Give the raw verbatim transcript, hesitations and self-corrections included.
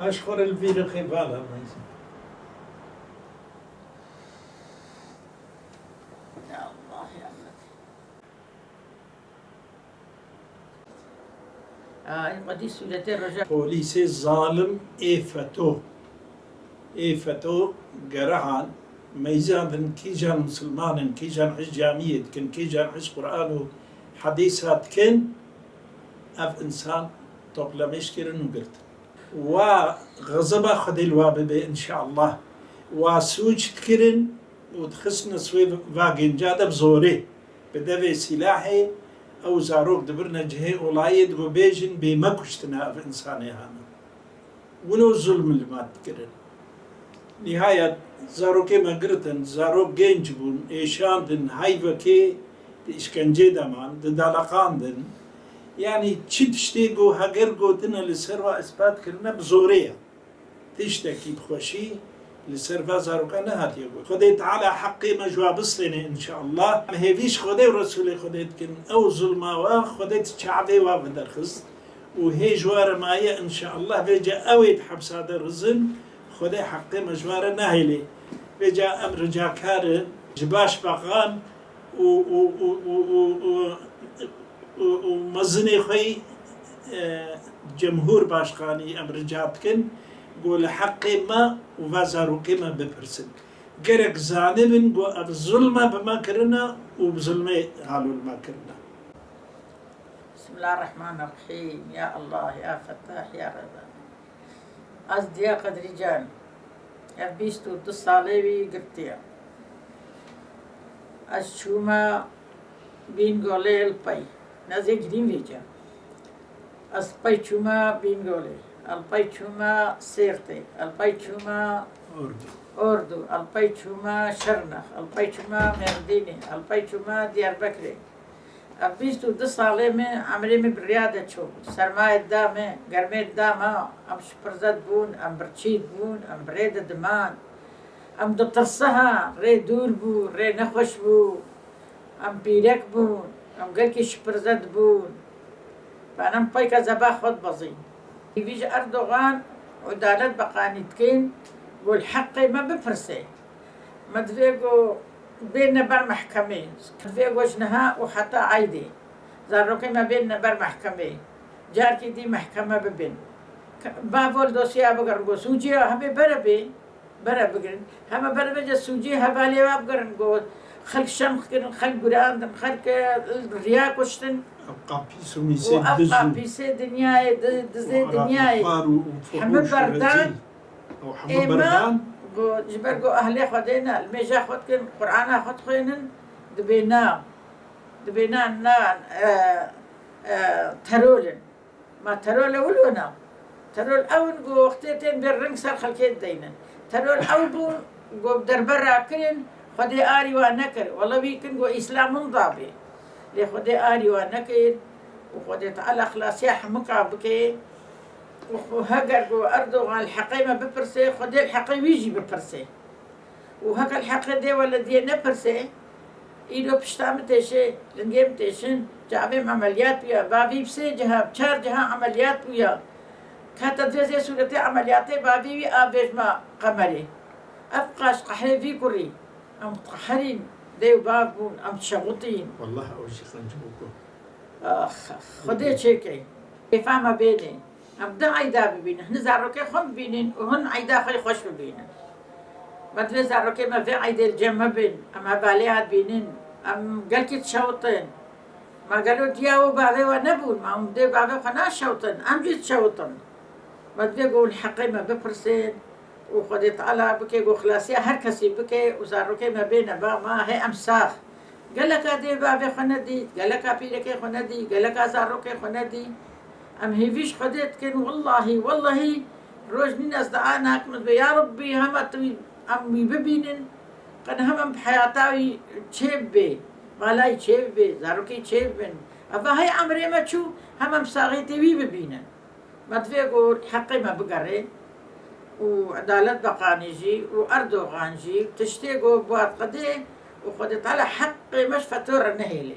Aşxwe li vî rixê vala meyzin. Ya Allah, ya Allah. Ay, xwedî sûretê roja. Polîsê zalim ê feto. Ê feto gerihan, meyzandin kîjan misilman in, kîjan hij camiyê dikin, kîjan hij Quran û hedîsa dikin, ev insan toplemêj kirin û girtin. Wa xezeba Xwedê li wa bibe înşeallah. Wa sûc dikirin û dixistine swê va genca de bi zorê, bi devê sîlahê, ew zarok dibirine cihê olayê, digo bêjin bê me kuştine ev insanê hane. Wilo zulm li me dikirin. Nihayet zarokê me giritin, zarok genc bûn, êşandin, heyvekê di îşkencê de man, di daleqandin. Yanî çi tiştê ku heger gotine li ser wa îspat kirine bi zorê ye. Tiştekî bi xweşî li ser va zarokan nehatiye got. Xwedê Teala heqê me ji wa bistêne înşeallah. Em hêvî ji Xwedê û Resûlê Xwedê dikin. Ew zulma wa Xwedê di çavê wa vederxist û hê ji wa re maye înşeallah. Vêca ew ê di hepsa de rizin, Xwedê heqê me ji wa re nahêlê. Vêca em ricakar in ji başbakan û, û, û, û, û, û, û, û mezinê xwe yî, e, Cemhûr Başkanî em rica dikin, ku li heqê me û va zarokê me bipirsin. Gerek zanibin ku ev zulme bi me kirine û bi zulmê halo li me kirine. Bismillahirrahmanirrahîm. Ya Allah, ya Fettah, ya Rezzaq. Ez Diya Qedrîcan. Ev bîst û du salê wî girtiye. Ez çûme Bîngolê li pey. Nezê girîn vêca. Ez pey çûme Bîngolê. El pey çûme Sêrtê. El pey çûme Ordu. Ordu. El pey çûme Şirnex. El pey çûme Mêrdînê. El pey çûme Diyarbekirê. Ev bîst û du salê min, emrê min bi riya de çû. Sermayê da me, germê da me, em şipirze dibûn, em birçî dibûn, em bi rê de diman. Em ditirsiha, rê dûr bû, rê nexweş bû. Em pîrek bûn, em gelkî şipirze dibûn. Banem peyka zeba xwe dibezîn. Hêvî ji Erdogan û Edalet Beqanî dikin, ku li heqê me bipirse. Me divê ku bêne ber mehkemê. Divê ku ji niha û heta eydê zarokê me bêne ber mehkemê. Carkî dî mehkeme bibin. Bavo li dosyeya bigirin ku sûcê ya hebe bere bê, bere bigirin. Heme bere bêje sûcê hevalê wa bigirin ku xelk şemx kirin, xelk gurandin, xelk, e, riya kuştin. Ev qapîs û mîsê diz û, ev qapîsê dinyayê, di-, dizê dinyayê. Û heme berdan. Û hemû berdan. Êma ku ji ber ku ehlê Xwedê ne, li mêja xwe dikin, Qur'ana xwe dixwênin, dibê na, dibê na, na, e, e, terol in. Ma terol e wilo na. Terol ew in ku wextê tên bê ring ser xelkê dideynin. Terol ew bûn ku derbe rakirin, Xwedê arî wan nekir. Wele wî kin ku Îslam winda bê. Lê Xwedê arî wan nekir û Xwedê Teala xilasiya hemika bike. Û xwe heger ku Erdogan li heqê me bipirse, Xwedê li heqê wî jî bipirse. Û heke li heqê dê welediyê nepirse, îro pişta min têşê, lingê min têşin, çavê min emeliyat bûya, bavî bi sê ciha, bi çar ciha emeliyat bûya. Kete divê zê sûretê emeliyatê bavî wî avêj me qemerê. Ev qaş qehrê vî kurî. Em qeherîn, dê û bav bûn, em şewitîn. Wallah ew jî qenc bû ku. Ax, ax, Xwedê çêkey. Kêfa me bênê. Em di eyda bibînin. Hin zarokê xwe bibînin û hin eyda xwe xweş bibînin. Me divê zarokê me vê eydê li cem me bin. Em hevalê hat bînin. Em gelkî dişewitin. Me gelo diya û bavê we nebûn. Me hûn dê bavê xwe naşewitin. Em jî dişewitin. Me divê ku li heqê me bipirsin û Xwedê Teala bike ku xilasiya her kesî bike û zarokê me bêne ba me, hê em sax. Geleka dê bavê xwe nedî, geleka pîrekê xwe nedî, geleka zarokê xwe nedî. Em hêvî ji Xwedê dikin, wellahî, wellahî, roj nîne ez dua nakim, ez bê, ya Rebbî, hema tu em wî bibînin, qe niha em bi heyata wî çê bibe, mala wî çê bibe, zarokê çê bibin. Eva hey emrê me çû, hema em saxiyetê wî bibînin. Me divê ku heqê me bigere û Edalet Beqanî jî û Erdogan jî tiştê ku bi wa diqedê û Xwedê Teala heqê me ji feto re nehêle.